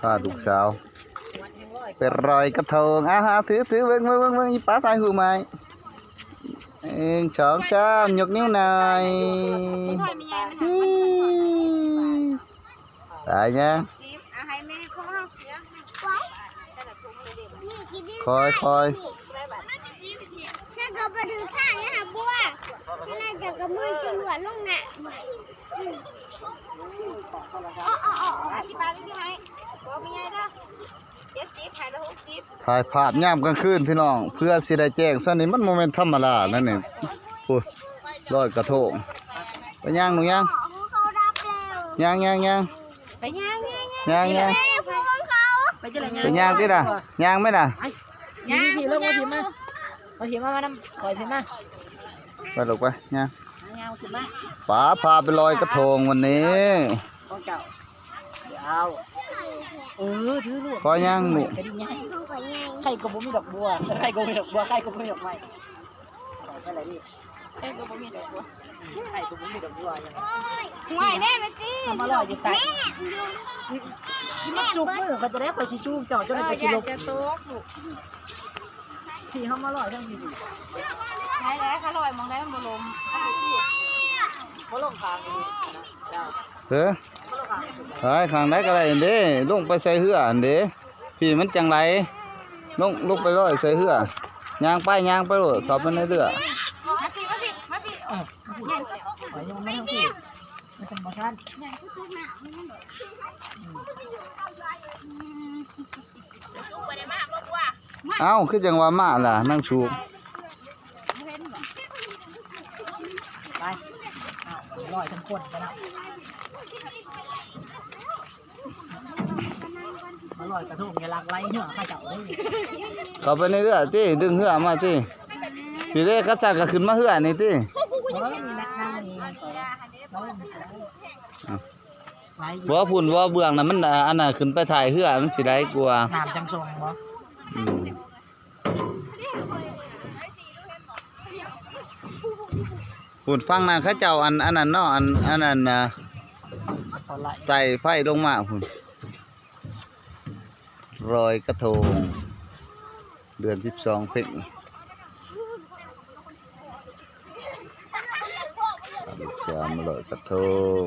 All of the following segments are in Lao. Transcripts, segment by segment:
ພາລູກສາວໄປລອຍກະທົງ. ອ້າວ ຖື ຖື ເບິ່ງ ເບິ່ງ ເບິ່ງ ເບິ່ງ ອີປາຖ່າຍຮູບໃຫ້. ໜຶ່ງ ສອງ ສາມ ຍົກນິ້ວໜ່ອຍ. ຕາຍຍັງ. ເອົາໃຫ້ແມ່ຂອງເຮົາ ຄອຍ ຄອຍ ເຈົ້າກໍບໍ່ຖືກທາງນະບົວ ເຈົ້າໜ້າຈະກະມືຈະຫຼວດລົງນະ. ອາ ສິບາດຊິໃຫ້ບໍ່ມີໃຫຍ່ເດີ ເຈັດສິບ ໃຫ້ລະຫົກສິບ. ຖ່າຍພາບຍາມກາງຄືນພີ່ນ້ອງ ເພື່ອຊິໄດ້ແຈ້ງສ່ຳນີ້ ມັນບໍ່ແມ່ນທຳມະດານະນີ້. ໂອ້ຍ ລອຍກະທົງ ໄປຍ່າງໜູຍ່າງ ຍ່າງ ຍ່າງ ຍ່າງ ໄປຍ່າງ ຍ່າງ ຍ່າງ ຍ່າງ ຍ່າງ ໄປຍ່າງຕິລະ ຍ່າງໄໝລະ? ຍ່າງ ພີ່ ລົງມາພີ້ມາ ມາພີ້ມາ ມານຳຂ້ອຍພີ້ມາ ໄປລູກໄປ ຍ່າງ ຍ່າງຂຶ້ນມາ. ປາ ພາໄປລອຍກະທົງວັນນີ້ ຂອງເຈົ້າ ເອົາ ເອີ ຖືລູກ ຂໍຍ່າງລູກ ໄຂ່ກໍບໍ່ມີດອກບົວ ໄຂ່ກໍບໍ່ມີດອກບົວ ໄຂ່ກໍບໍ່ມີດອກໄມ້ ໄຂ່ກໍບໍ່ມີດອກບົວ ໄຂ່ກໍບໍ່ມີດອກບົວ. ຫວຍແນ່ລະຕິ ເຮົາມາລອຍຢູ່ໃຕ້ ມັນສຸກມື້ ຂ້ອຍຈະໄດ້ ຂ້ອຍຊິຈູງເຈົ້າ ເຈົ້າໄດ້ ເອີ ກໍຊິລົບ ຢ່າຈະຕົກລູກ ທີ່ເຮົາມາລອຍທາງພີ້ ໄດ້ແລ້ວ ຂ້າລອຍໝ່ອງໃດມັນບໍ່ລົມ ບໍ່ລົງຂ້າງນີ້ ເອີ ໄປຂ້າງໃດກໍໄດ້ເດ້ ລົງໄປໃສ່ເຮືອຫັ້ນເດ້ ພີ້ມັນຈັ່ງໄຫຼ ລົງ ລົງໄປລອຍໃສ່ເຮືອ ຍ່າງໄປ ຍ່າງໄປໂລດ ເຂົ້າໄປໃນເຮືອ ມາພີ້ ມາພີ້ ມາພີ້ ເອີ ໄປຢູ່ ໄປຢູ່ ມັນຈັ່ງບໍ່ທັນ ເອົ້າ ຄືຈັ່ງວ່າມາລະ ນາງສຸກ ໄປ ເອົາ ລອຍທັງຄົນໄປນຳ ມາລອຍກະທົງ ຢ່າລັກໄຫຼເຮືອເຂົາເຈົ້າເດີ ເຂົ້າໄປໃນເຮືອຕິ ດຶງເຮືອມາຕິ ພີ້ເດ້ ຄັນຊັ້ນກໍຂຶ້ນມາເຮືອນີ້ຕິ ເອີ ມີນັກນຳນີ້ ບໍ່ພຸ້ນ ບໍ່ເບື້ອງນະ ມັນ ອັນນະ ຂຶ້ນໄປທ້າຍເຮືອ ມັນຊິໄດ້ກວ່າ ນ້ຳຈັ່ງຊົງບໍ່? ອືມ ພຸ້ນ ຝັ່ງນັ້ນເຂົາເຈົ້າ ອັນ ອັນນັ້ນເນາະ ອັນ ອັນນັ້ນນະ ໄຕ່ໄຟລົງມາພຸ້ນ ລອຍກະທົງ ເດືອນສິບສອງເພັງ ສາມລອຍກະທົງ.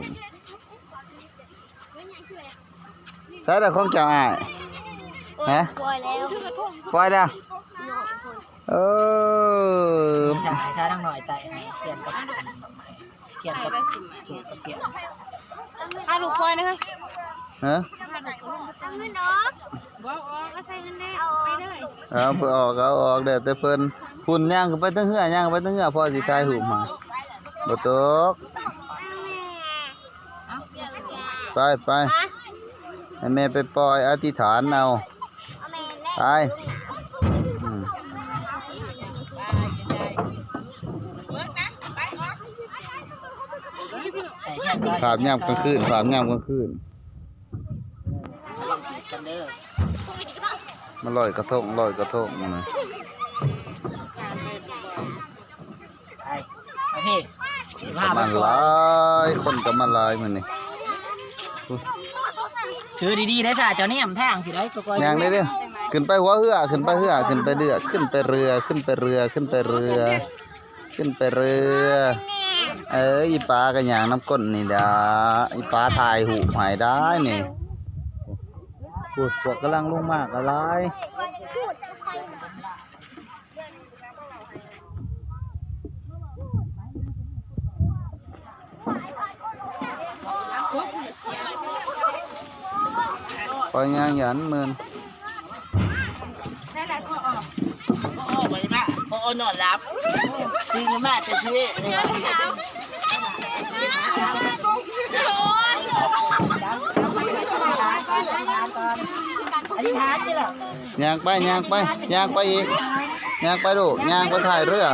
ໃສ່ລະຂອງເຈົ້າອ້າຍ ຮະ? ປ່ອຍແລ້ວ ປ່ອຍແລ້ວ ເອີ ສາຍ ສາຍນາງນ້ອຍໄຕ່ໃຫ້ ຂຽນກັບ ຂຽນກັບ ຂຽນກັບຂຽນ ພາລູກປ່ອຍນະເຮີຍ ຮະ? ເອົາເງິນອອກ ບໍ່ອອກ ເອົາໃສ່ເງິນແລ້ວ ໄປເລີຍ ເອົາໄປອອກ ເອົາອອກ ແລ້ວແຕ່ເພິ່ນ ພຸ້ນ ຍ່າງຂຶ້ນໄປເທິງເຮືອ ຍ່າງໄປເທິງເຮືອ ພໍ່ຊິຖ່າຍຮູບໃຫ້ ບໍ່ຕົກ ໄປ ໄປ ໃຫ້ແມ່ໄປປ່ອຍ ອະທິຖານເອົາ ໄປ ອືມ ພາບຍາມກາງຄືນ ພາບຍາມກາງຄືນ ມາລອຍກະທົງ ລອຍກະທົງ ມື້ນີ້ ໄປ ໂອເຄ ສິບຫ້າ ຄົນ ມາຫຼາຍ ຄົນກໍມາຫຼາຍມື້ນີ້ ຖືດີໆ ໄດ້ຊະ ເຈົ້າແນມທາງຊິໄດ້ ຄ່ອຍໆ ຍ່າງເດ້ ຂຶ້ນໄປຫົວເຮືອ ຂຶ້ນໄປເຮືອ ຂຶ້ນໄປເຮືອ ຂຶ້ນໄປເຮືອ ຂຶ້ນໄປເຮືອ ຂຶ້ນໄປເຮືອ ຂຶ້ນໄປເຮືອ ເອີ ອີປາກໍຍ່າງນຳກົ້ນນີ້ດາ ອີປາຖ່າຍຮູບໃຫ້ໄດ້ນີ້ ໂອ້ ພວກກຳລັງລົງມາກໍຫຼາຍ ຂ້ອຍຍ່າງຢ້ານມື່ນ ໄດ້ຫຼາຍ ພໍອອກ ພໍອອກໄປມາ ພໍນອນຫຼັບ ຕື່ນມາແຕ່ສິບເອັດໂມງ ຍ່າງໄປ ຍ່າງໄປ ຍ່າງໄປອີກ ຍ່າງໄປລູກ ຍ່າງໄປທ້າຍເຮືອ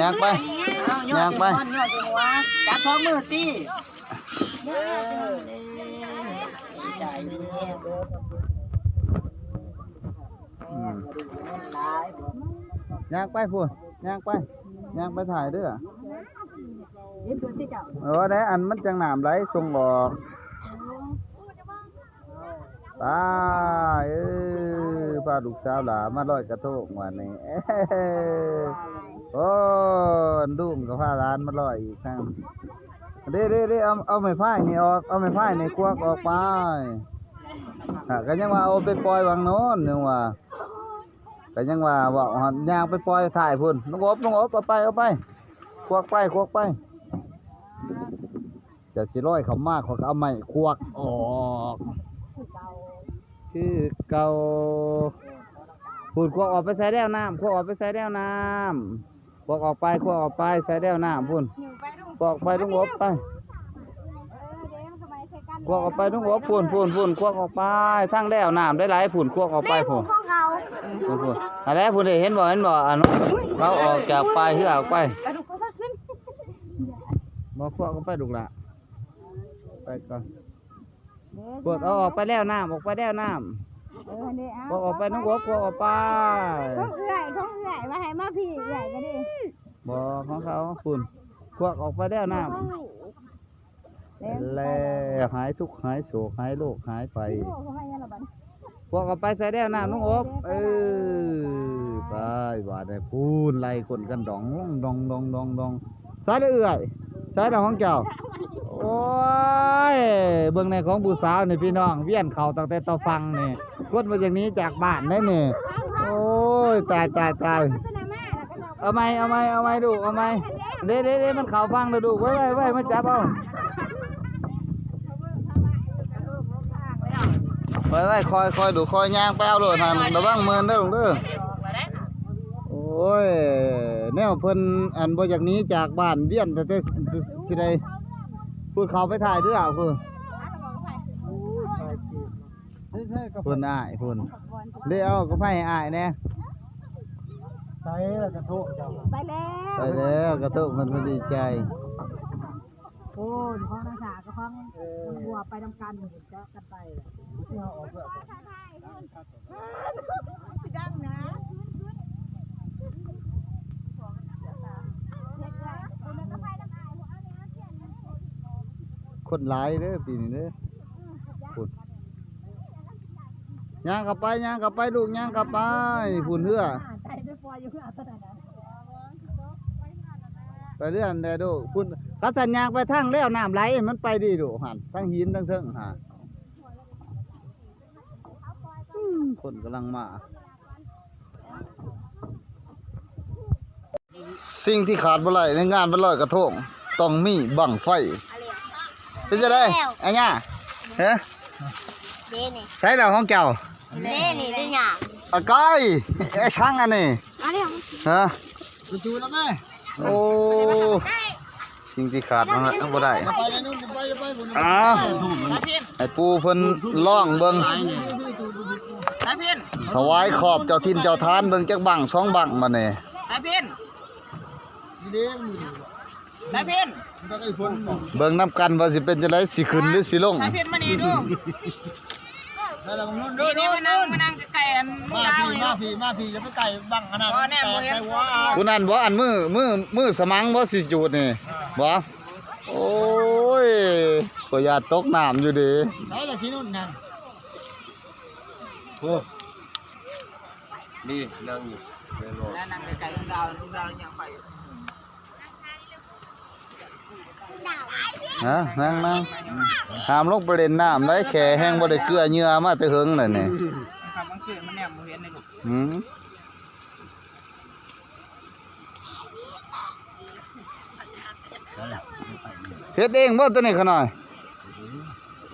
ຍ່າງໄປ ຍ່າງໄປ ຈັບສອງມືຕີ ເອີ ດີໃຈຢູ່ ອືມ ຍ່າງໄປພຸ້ນ ຍ່າງໄປ ຍ່າງໄປຖ່າຍເດີ້ ເອີ ໄດ້ ອັນມັນຈັ່ງນ້ຳໄຫຼສົ່ງອອກ. ໄປ ເອີ ພາລູກສາວຫຼ້າມາລອຍກະໂທງວັນນີ້ ໂອ້ ລຸງກໍພາຫຼານມາລອຍອີກນຳ ເດ້ໆໆ ເອົາ ເອົາໄມ້ພາຍນີ້ອອກ ເອົາໄມ້ພາຍນີ້ຄວັກອອກໄປ ຫາ ກໍຍັງວ່າເອົາໄປປ່ອຍຫວ່າງໂນ້ນ ຍັງວ່າ ກໍຍັງວ່າເວົ້າ ຍ່າງໄປປ່ອຍທ້າຍພຸ້ນ ລຸງອົບ ລຸງອົບ ເອົາໄປ ເອົາໄປ ຄວັກໄປ ຄວັກໄປ ເຈົ້າຊິລອຍເຂົ້າມາ ຂ້ອຍກໍເອົາໄມ້ຄວັກອອກ ຄືເກົ່າ ພຸ້ນ ຄວັກອອກໄປໃສ່ແລ້ວນ້ຳ ຄວັກອອກໄປໃສ່ແລ້ວນ້ຳ ຄວັກອອກໄປ ຄວັກອອກໄປໃສ່ແລ້ວນ້ຳພຸ້ນ ຄວັກອອກໄປລຸງອົບໄປ ຄວັກອອກໄປລຸງອົບ ພຸ້ນ ພຸ້ນ ພຸ້ນ ຄວັກອອກໄປ ທາງແລ້ວນ້ຳໄຫຼໆ ພຸ້ນ ຄວັກອອກໄປພຸ້ນ ພຸ້ນ ພຸ້ນ ຫັ້ນແຫຼະ ພຸ້ນເດ້ ເຫັນບໍ່ ເຫັນບໍ່ ອັນ ເຂົາອອກຈາກປາຍເຮືອອອກໄປ ບໍ່ ຄວັກອອກໄປລູກຫຼ້າ ໄປກ່ອນ ເດ້ ພວກ ເອົາອອກໄປແລ້ວນ້ຳ ອອກໄປແລ້ວນ້ຳ ເອີ ເດ້ ເອົາ ພວກອອກໄປ ນ້ອງບົບ ພວກອອກໄປ ຂອງເອື້ອຍ ຂອງເອື້ອຍ ວ່າໃຫ້ມາພີ້ ເອື້ອຍກໍດີ ບໍ່ ຂອງເຂົາພຸ້ນ ພວກອອກໄປແລ້ວນ້ຳ ແລ້ວ ແລ້ວ ຫາຍທຸກ ຫາຍໂສກ ຫາຍໂລກ ຫາຍໄພ ພວກອອກໄປໃສ່ແລ້ວນ້ຳ ນ້ອງອົບ ເອີ ໄປ ບາດນີ້ ພຸ້ນ ໄລ່ຄົນກັນ ດອງ ດອງ ດອງ ດອງ ດອງ ໃສ່ລະເອື້ອຍ ໃສ່ລະຂອງເຈົ້າ ໂອ້ຍ ເບິ່ງແດ່ຂອງຜູ້ສາວນີ້ພີ່ນ້ອງ ວຽນເຂົ້າຕັ້ງແຕ່ຕາຝັ່ງນີ້ ຄົນບໍ່ຢາກໜີຈາກບ້ານເດ້ນີ້ ໂອ້ຍ ຕາຍ ຕາຍ ຕາຍ ເອົາໃໝ່ ເອົາໃໝ່ ເອົາໃໝ່ລູກ ເອົາໃໝ່ ເດ້ ເດ້ ເດ້ ມັນເຂົ້າຝັ່ງແລ້ວລູກ ໄວ້ ໄວ້ ໄວ້ ມາຈັບເອົາ ໄວ້ ໄວ້ ຄ່ອຍ ຄ່ອຍລູກ ຄ່ອຍຍ່າງໄປເອົາໂລດຫັ້ນ ລະວັງເມີນເດີລູກເດີ ໂອ້ຍ ແນວເພິ່ນ ອັນ ບໍ່ຢາກໜີຈາກບ້ານ ວຽນແຕ່ ແຕ່ຊິໄດ້ ພຸ້ນ ເຂົ້າໄປຖ່າຍເດີ້ພຸ້ນ ພຸ້ນ ອ້າຍພຸ້ນ ເດ້ ເອົາກາໄຟໃຫ້ອ້າຍແດ່ ໃສ່ລະກະໂທງເຈົ້າ ໄປແລ້ວ ໄປແລ້ວ ກະໂທງເພິ່ນ ເພິ່ນດີໃຈ ໂອ້ຍ ຂອງນາສາກັບຂອງ ເອີ ບັວໄປນຳກັນ ເຈາະກັນໄປ ທີ່ເຮົາອອກເພື່ອ ຄົນຫຼາຍເດີປີນີ້ເດີ ພຸ້ນ ຍ່າງເຂົ້າໄປ ຍ່າງເຂົ້າໄປລູກ ຍ່າງເຂົ້າໄປ ພຸ້ນເຮືອ ໄປເຮືອນແດ່ລູກ ພຸ້ນ ຄັນຊັ້ນຍ່າງໄປທາງແລ້ວນ້ຳໄຫຼ ມັນໄປດີລູກ ຫັ້ນ ທັງຫີນທັງເທິງຫັ້ນ ອືມ ຄົນກຳລັງມາ ສິ່ງທີ່ຂາດບໍ່ໄດ້ໃນງານວັນລອຍກະໂທງ ຕ້ອງມີບັ້ງໄຟ ເປັນຈັ່ງໃດ ອາຍາ ເອີ ເດ້ນີ້ ໃສລະຂອງເຈົ້າ ເດ້ນີ້ ເດ້ຫຍັງ ອາກາຍ ໄອ້ຊ້າງອັນນີ້ ມາແລ້ວ ຮະ ໄປຈູດເອົາແມ່ ໂອ້ ສິ່ງທີ່ຂາດບໍ່ໄດ້ ໄປໄປ ໄປ ໄປ ອ້າວ ໃຫ້ປູ່ເພິ່ນລອງເບິ່ງ ສາຍເພັນ ຖວາຍຂອບເຈົ້າຖິ່ນເຈົ້າຖານເບິ່ງຈັກບັ້ງສອງບັ້ງບັດນີ້ ສາຍເພັນ ສາຍເພັນ ເບິ່ງນຳກັນວ່າຊິເປັນຈັ່ງໃດ ຊິຂຶ້ນຫຼືຊິລົງ ສາຍເພັນ ມານີ້ດູ ນີ້ ນີ້ ມານັ່ງ ມານັ່ງໃກ້ໆ ອັນ ມາພີ້ ມາພີ້ ມາພີ້ ຢ່າໄປໃກ້ບັ້ງອັນນັ້ນ ບໍ່ແນ່ ບໍ່ເຫັນ ຜູ້ນັ້ນບໍ່ ອັນມື ມື ມືສະໝັງບໍ່ ຊິຈູດນີ້ ບໍ່ ໂອ້ຍ ຂ້ອຍຢ້ານຕົກນ້ຳຢູ່ເດ ໃສລະຊິນຸ່ນນັ້ນ ໂອ້ ນີ້ນັ່ງຢູ່ ແມ່ນບໍ່ ແລ້ວນັ່ງໃກ້ໆ ລຸງດາວ ລຸງດາວຍັງໄປຢູ່ ຮະ ນັ່ງ ນັ່ງ ຫ້າມລົງໄປຫຼິ້ນນ້ຳໄດ໋ ແຂ້ແຮ່ງບໍ່ໄດ້ເກືອເຫຍື່ອມາແຕ່ເຫິງແລ້ວນີ້ ຄັບ ກາງຄືນມັນແນມບໍ່ເຫັນເດ້ລູກ ອືມ ເຮັດເອງບໍ່ຕົວນີ້ຂະນ້ອຍ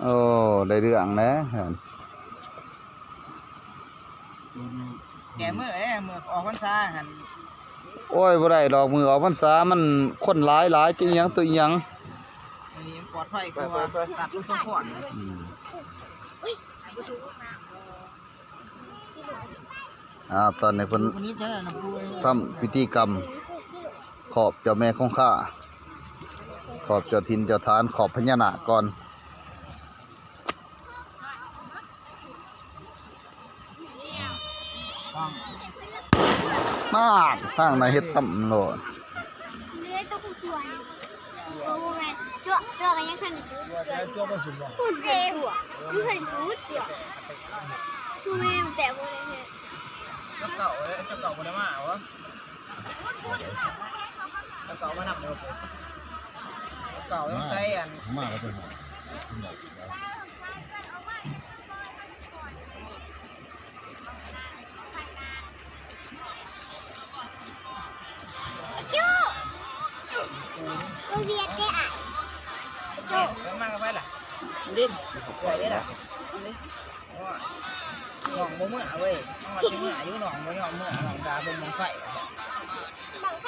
ໂອ້ ໄດ້ເລື່ອງແລ້ວ ແກ່ມື້ເດ້ ມື້ອອກພັນສາຫັ້ນ ໂອ້ຍ ບໍ່ໄດ້ດອກ ມື້ອອກພັນສາມັນຄົນຫຼາຍໆ ຈະອີ່ຫຍັງຕົວອີ່ຫຍັງ ອັນນີ້ປອດໄພກວ່າສັດມັນສົມຄວນ ອືມ ອ່າ ຕອນນີ້ເພິ່ນທຳພິທີກຳຂອບເຈົ້າແມ່ຄົງຄາ ຂອບເຈົ້າຖິ່ນເຈົ້າຖານ ຂອບພະຍານາກກ່ອນ ມາ ທາງນາເຮັດຕຳໂລດ ພຸ້ນເດ້ ຢູ່ເທິງຈຸດດຽວ ແມ່ນແຕ່ບໍ່ໄດ້ເຮັດ ເຈົ້າເກົ່າເດ້ ເຈົ້າເກົ່າບໍ່ໄດ້ມາຫວາ? ເຈົ້າເກົ່າມານຳເດີ ເຈົ້າເກົ່າຍັງໃສ່ອັນ ມາແລ້ວເພິ່ນ ເຈົ້າ ເພິ່ນມາກັບໃຜລະ? ເດ້ ໄປເດ້ລະ ນ້ອງບໍ່ເມືອເວີຍ ນ້ອງວ່າຊິເມືອຢູ່ ນ້ອງບໍ່ຍອມເມືອ ນ້ອງດ່າເບິ່ງບັ້ງໄຟ ບັ້ງໄຟ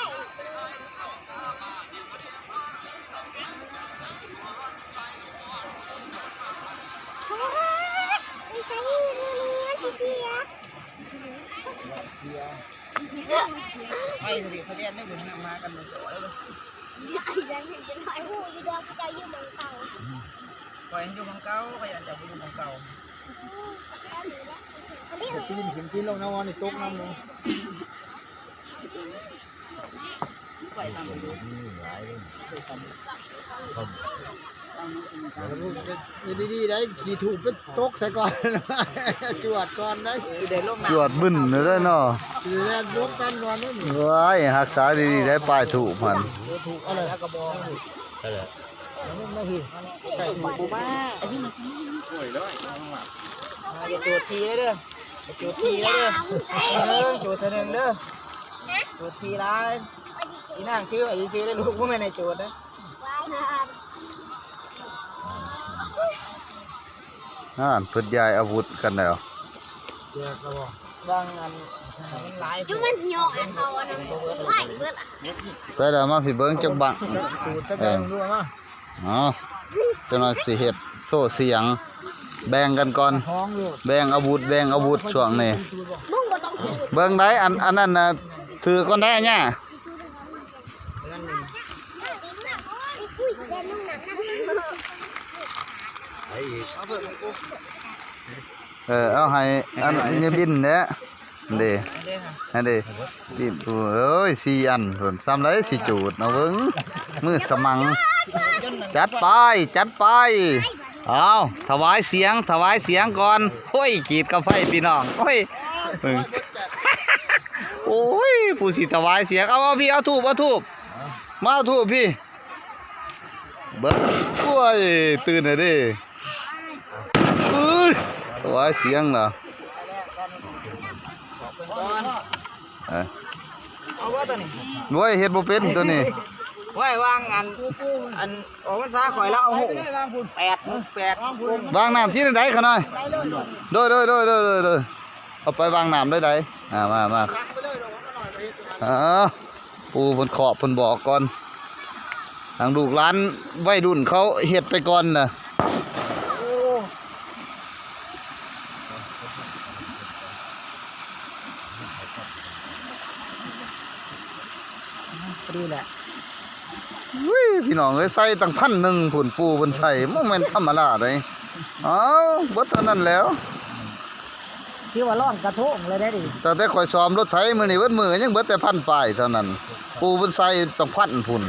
ໄປເດ ເຂົາແລ່ນໄດ້ເບິ່ງມາກັນເລີຍ ໄອ້ເພິ່ນເປັນໄອ້ ຮູ້ຢູ່ດອກ ເຂົາເຈົ້າຢູ່ໝ່ອງເກົ່າ ຂ້ອຍຢູ່ໝ່ອງເກົ່າ ຂ້ອຍຢ້ານເຈົ້າບໍ່ຢູ່ໝ່ອງເກົ່າ ປີນຂຶ້ນປີນລົງນຳ ອັນນີ້ຕົກນຳເນາະ ໄປທາງ ເຮັດດີໆ ໄດ້ຂີ້ທູບໄປຕົກໃສ່ກ່ອນ ຈວດກ່ອນໄດ້ ຈວດບຶ້ນເລີຍເນາະ ຊິແລ່ນຫຼົບກັນກ່ອນເດ້ ວ້າຍ ຮັກສາດີໆ ໄດ້ປ້າຍທູບຫັ້ນ ໂອ້ ທູບເອົາເລີຍ ແລ້ວກໍບອກ ນັ້ນແຫຼະ ມາພີ້ ມາ ມາ ມາ ຢ່າໂຈດຖີ່ເດີ ໂຈດຖີ່ເດີ ເອີ ໂຈດເທື່ອໜຶ່ງເດີ ໂຈດຖີ່ຫຼາຍ ອີນາງຖືໄວ້ຊື່ໆ ເດີລູກ ບໍ່ແມ່ນໃຫ້ໂຈດນະ ຫັ້ນເພິ່ນຍ້າຍອາວຸດກັນແລ້ວ ແຈກແລ້ວບໍ່? ບາງອັນ ມັນຫຼາຍ ຈຸມັນຫຍໍ້ເຂົາອັນນັ້ນ ໄປເບິດລະ ໃສ່ລະ ມາພີ້ເບິ່ງຈັກບັ້ງ ເອີ ເອົາ ຈັກໜ່ອຍຊິເຮັດໂຊສຽງ ແບ່ງກັນກ່ອນ ແບ່ງອາວຸດ ແບ່ງອາວຸດຊ່ວງນີ້ ເບິ່ງໄດ້ ອັນ ອັນນັ້ນນະ ຖືກ່ອນໄດ້ ອາຍາ ເອີ ເອົາໃຫ້ອັນຍາຍບິນແຫຼະ ເດ້ ຫັ້ນເດ້ ເອີຍ ສີ່ອັນພຸ້ນ ສ່ຳໃດຊິຈູດ ເອົາເບິ່ງ ມືສະໝັງ ຈັດໄປ ຈັດໄປ ເອົາ ຖວາຍສຽງ ຖວາຍສຽງກ່ອນ ໂອ້ຍ ຂີດກາໄຟພີ່ນ້ອງ ໂອ້ຍ ໂອ້ຍ ຜູ້ຊິຖວາຍສຽງ ເອົາ ເອົາພີ້ ເອົາທູບ ເອົາທູບ ມາເອົາທູບພີ້ ເບິ່ງ ໂອ້ຍ ຕື່ນແລ້ວເດ້ ເອີຍ ຖວາຍສຽງລະ ເອີ ເອົາບໍ່ຕົວນີ້ ໂອ້ຍ ເຮັດບໍ່ເປັນຕົວນີ້ ໂອ້ຍ ວາງອັນ ອັນ ອອກພັນສາຂ້ອຍລະ ໂອ້ໂຫ ແປດ ແປດ ວາງນ້ຳຊິໄດ້ຂະນ້ອຍ ໂດຍ ໂດຍ ເອົາໄປວາງນ້ຳໄດ້ໃດ ອ່າ ມາ ມາ ອ່າ ປູ່ເພິ່ນຂອບເພິ່ນບອກກ່ອນ ທາງລູກຫຼານໄວລຸ້ນເຂົາເຮັດໄປກ່ອນນະ ພໍດີແຫຼະ ອຸ້ຍ ພີ່ນ້ອງເອີຍ ໃສ່ຕັ້ງພັນໜຶ່ງພຸ້ນ ປູ່ເພິ່ນໃສ່ ບໍ່ແມ່ນທຳມະດາເດ້ ເອົ້າ ເບິດເທົ່ານັ້ນແລ້ວ ຖືວ່າລ້ອງກະທົງເລີຍເດ້ນີ້ ຕັ້ງແຕ່ຂ້ອຍຊ້ອມລົດໄຖມື້ນີ້ເບິດມື້ ຍັງເບິດແຕ່ພັນປາຍເທົ່ານັ້ນ ປູ່ເພິ່ນໃສ່ຕັ້ງພັນພຸ້ນ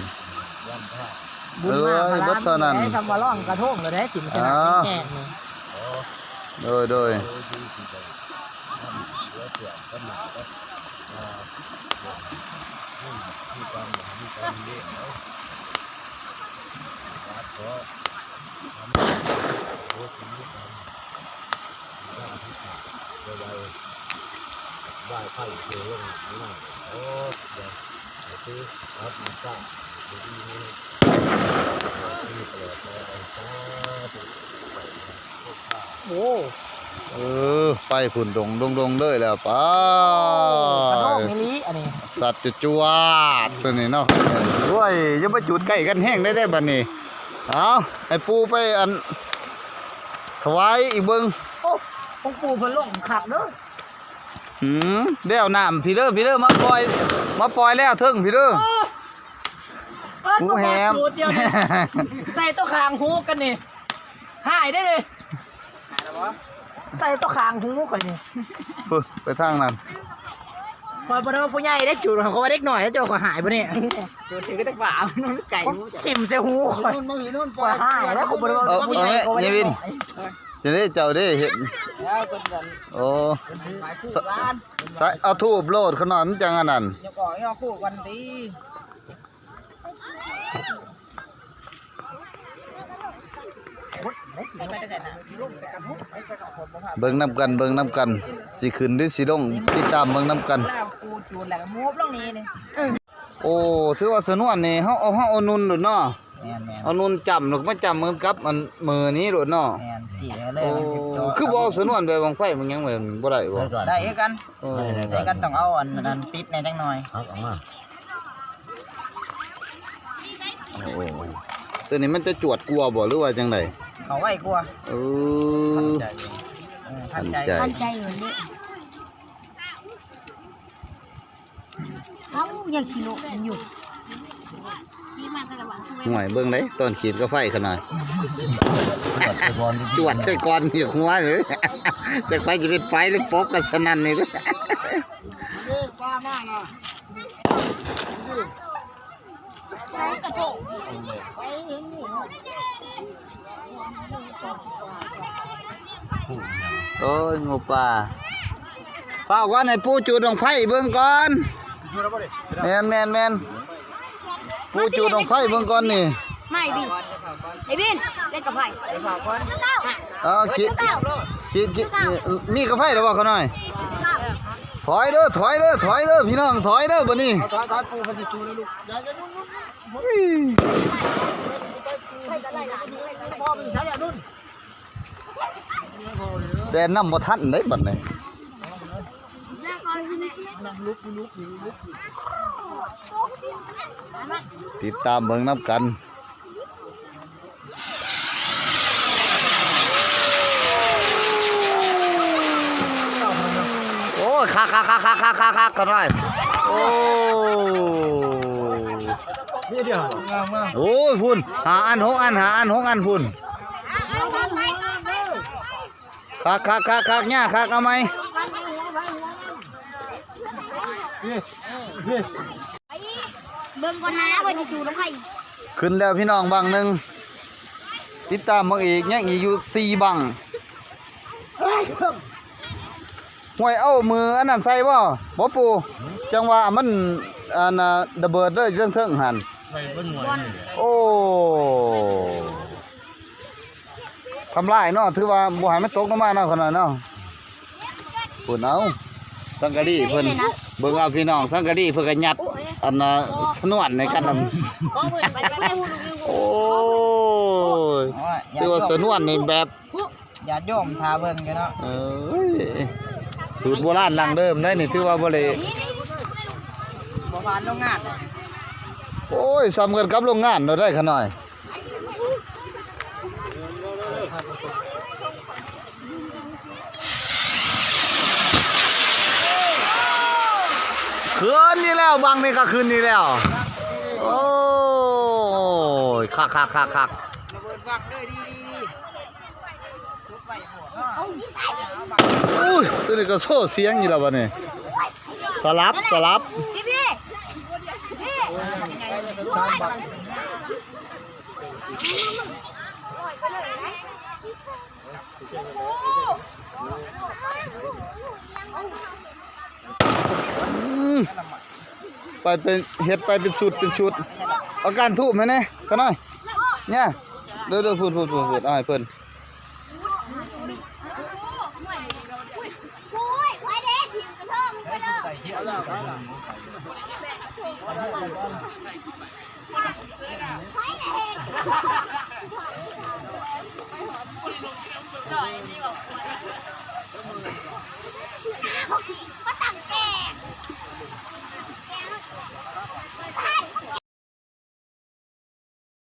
ບຸນມາ ເອີຍ ພະລາ ເບິດເທົ່ານັ້ນ ທຳວ່າລ້ອງກະທົງເລີຍເດ້ ກິນສະໜາມແຮງນີ້ ໂດຍ ໂດຍ ໂອ້ ເອີ ໄປພຸ້ນ ດົງໆ ເລີຍແລ້ວ ໄປ ໂອ້ ກະທົງອີ່ຫຼີອັນນີ້ ສັດຈະຈວດຕົວນີ້ເນາະ ໂອ້ຍ ຢ່າໄປຈູດໃກ້ກັນແຮງໄດ້ ໄດ້ບັດນີ້ ເອົາ ໃຫ້ປູ່ໄປອັນ ຖວາຍອີກເບິ່ງ ໂອ້ ຂອງປູ່ເພິ່ນລົງຄັກເດີ ອືມ ແລ້ວນ້ຳ ພີ້ເດີ ພີ້ເດີ ມາປ່ອຍ ມາປ່ອຍແລ້ວເທິງ ພີ້ເດີ ເອີ ຫູແຫມ ໃສ່ໂຕຂ້າງຫູກັນນີ້ ຫາຍໄດ້ເລີຍ ໃສ່ໂຕຂ້າງຫູຂ້ອຍນີ້ ພຸ້ນ ໄປທາງນັ້ນ ຂ້ອຍບໍ່ໄດ້ວ່າຜູ້ໃຫຍ່ເດ້ ຈູດ ຂ້ອຍວ່າເດັກນ້ອຍ ເຈົ້າຂ້ອຍຫາຍບໍ່ນີ້ ຈູດຖືກແຕ່ຝາ ມັນໄກ ຖິ້ມໃສ່ຫູຂ້ອຍ ຂ້ອຍຫາຍແລ້ວ ຂ້ອຍບໍ່ໄດ້ວ່າຜູ້ໃຫຍ່ ຂ້ອຍວ່າເດັກນ້ອຍ ຈັ່ງໃດເຈົ້າເດ້ເຮັດ ໂອ້ ໃສ່ ເອົາທູບໂລດ ຂ້ານ້ອຍ ມັນຈັ່ງອັນນັ້ນ ຍົກອອກ ຍົກຄູ່ກັນຕິ. ເບິ່ງນຳກັນ ເບິ່ງນຳກັນ ຊິຂຶ້ນຫຼືຊິລົງ ຕິດຕາມເບິ່ງນຳກັນ. ໂອ້ ຖືວ່າສະໜວນນີ້ ເຮົາເອົາ ເຮົາເອົານຸ່ນໂລດເນາະ ແມ່ນໆ ເອົານຸ່ນຈ້ຳ ແລ້ວກໍມາຈ້ຳກັນກັບອັນມືນີ້ໂລດເນາະ ແມ່ນ ຈີ້ເລີຍ ໂອ້ ມັນຊິເຈາະ ຄືບໍ່ເອົາສະໜວນແບບບັ້ງໄຟບັ້ງຫຍັງແບບນີ້ບໍ່ໄດ້ບໍ່? ໄດ້ຄືກັນ ເອີ ໄດ້ຄືກັນ ຕ້ອງເອົາອັນ ອັນນັ້ນຕິດແດ່ຈັກໜ່ອຍ ເອົາອອກມາ. ໂອ້ ໂອ້ ໂອ້ ຕົວນີ້ມັນຈະຈວດກວ່າບໍ່ ຫຼືວ່າຈັ່ງໃດ? ເຂົ້າໄວກວ່າ ເອີ ທັນໃຈ ເອີ ທັນໃຈ ທັນໃຈ ທັນໃຈຢູ່ນີ້ ເອົ້າ ຍັງຊິໂລະຢູ່ ຫ້ວຍ ເບິ່ງເດ້ ຕອນຂີດກາໄຟຂະໜາດ ຈວດໃສ່ກ່ອນ ຢາກຫົວເລີຍ ຈັກໃຜຈະເປັນໄຟຫຼືປົກກັນສະນັ້ນນີ້. ໂອ້ຍ ງູປ່າ ຟ້າວກ່ອນ ໃຫ້ປູຈູດບັ້ງໄຟເບິ່ງກ່ອນ ແມ່ນໆໆ ປູຈູດບັ້ງໄຟເບິ່ງກ່ອນນີ້ ມາ ໄອ້ບິນ ໄອ້ບິນ ເຫຼັ້ນກັບໄຟ ເອົາ ຄິດ ຄິດ ຄິດ ມີກາໄຟແລ້ວບໍ່ ຂ້ານ້ອຍ? ຖອຍເດີ ຖອຍເດີ ຖອຍເດີ ພີ່ນ້ອງ ຖອຍເດີ ບັດນີ້ ເອົາ ຖອຍ ຖອຍ ປູເພິ່ນຊິຈູດແລ້ວລູກ ຢ່າ ຢ່າ ລຸກ ລຸກ ລຸກ ພໍ່ເພິ່ນໃຊ້ແລ້ວ ລຸກ ແລ່ນນຳບໍ່ທັນເດ້ບັດນີ້ ລຸກ ລຸກ ລຸກ ລຸກ ຕິດຕາມເບິ່ງນຳກັນ. ໂອ້ຍ ຄັກໆໆໆໆໆ ກັນໄວ້ ໂອ້ຍ ນີ້ດຽວ ງາມໆ ໂອ້ຍ ພຸ້ນ ຫ້າອັນ ຫົກອັນ ຫ້າອັນ ຫົກອັນ ພຸ້ນ ຄັກໆໆໆ ຍ່າ ຄັກ ເອົາໃໝ່ ເບິ່ງກ່ອນນາ ເພິ່ນຊິຈູດລົງໃຫ້ ຂຶ້ນແລ້ວພີ່ນ້ອງບັ້ງໜຶ່ງ ຕິດຕາມເບິ່ງອີກ ຍັງອີກຢູ່ສີ່ບັ້ງ ຫ້ວຍ ເອົາມືອັນນັ້ນໃສ່ບໍ່? ບໍ່ປູ ຈັ່ງວ່າມັນ ອັນນ່າ ລະເບີດເລີຍເທິງໆຫັ້ນ ໂອ້ ທຳລາຍເນາະ ຖືວ່າບໍ່ໃຫ້ມັນຕົກລົງມາເນາະ ຂະນ້ອຍເນາະ ພຸ້ນ ເອົາ ສັງກະລີເພິ່ນ ເບິ່ງເອົາພີ່ນ້ອງ ສັງກະລີເພິ່ນກໍຍັດ ອັນນ່າ ສະໜວນໃນກັນນຳ ໂອ້ຍ ຖືວ່າສະໜວນນີ້ແບບ ຍາດໂຍມຖ້າເບິ່ງຢູ່ເນາະ ເອີຍ ສູດໂບລານດັ້ງເດີມໄດ໋ນີ້ ຖືວ່າບໍ່ໄດ້ ບໍ່ຜ່ານໂລງງານ ໂອ້ຍ ສ່ຳກັນກັບໂລງງານໂລດໄດ໋ ຂະນ້ອຍ. ຂຶ້ນອີກແລ້ວ ບັ້ງນີ້ກໍຂຶ້ນອີກແລ້ວ ໂອ້ຍ ຄັກໆໆໆ ລະເບີດວັກເລີຍ ດີໆ ໂອ້ຍ ຕົວນີ້ກໍໂຊສຽງຢູ່ແລ້ວບັດນີ້ ສະຫຼັບ ສະຫຼັບ ອືມ ໄປເປັນ ເຮັດໄປເປັນຊຸດເປັນຊຸດ ເອົາກ້ານທູບໃຫ້ແດ່ ຂ້ານ້ອຍ ຍ່າ ເດີໆ ພຸ້ນໆໆ ເອົາໃຫ້ເພິ່ນ. ໂອ້ຍ ໄປເດ້ ທີມກະເທີ້ຍ ໄປເດີ.